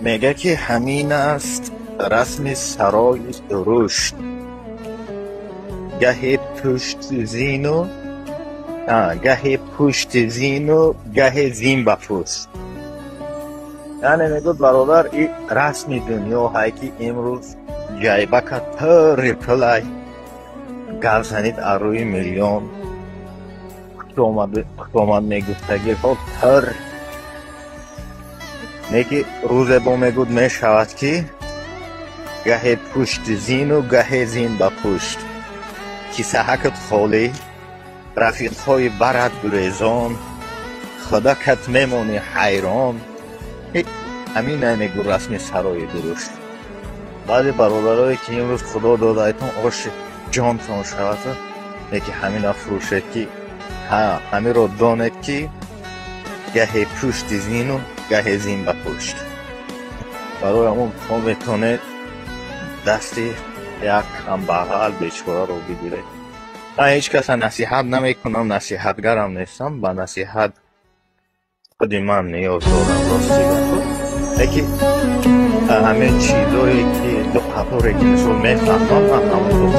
Мега ки ҳамин аст расми сарои дурушт, гаҳе пушти зину гаҳе пушти зину, гаҳе зин ба пушт. Яъне мегӯд, бародар, и расми дунё ҳай, ки имрӯз ҷайбака пурри пулай, гап занид аз рӯи миллион, хушомад мегуфтагиҳо пур не, ки рӯзе бо мегӯд мешавад, ки гаҳе пушти зину, гаҳе зин ба пушт, кисаҳакат холӣ, рафиқҳои барат гурезон, худакат мемонӣ ҳайрон. Ҳамин мегӯ расми сарои дурушт. Баъзе бародарое, ки имрӯз Худо додаайтон, оши ҷонтон шавад, леки ҳамина фурӯшед, ки ҳа, ҳамиро донед, ки гаҳе пушти зину, гаҳе зин ба пушт. Барои ҳамон шумо метавонед дасти як камбағал бечораро бигиред. Ман ҳеҷ каса насиҳат намекунам, насиҳатгарам нестам, ба насиҳат худи ман ниёз дорам, рости гап. Леки ҳамин чизое, ки ду қаторе, ки мисол мефаҳмам, ман ҳамонро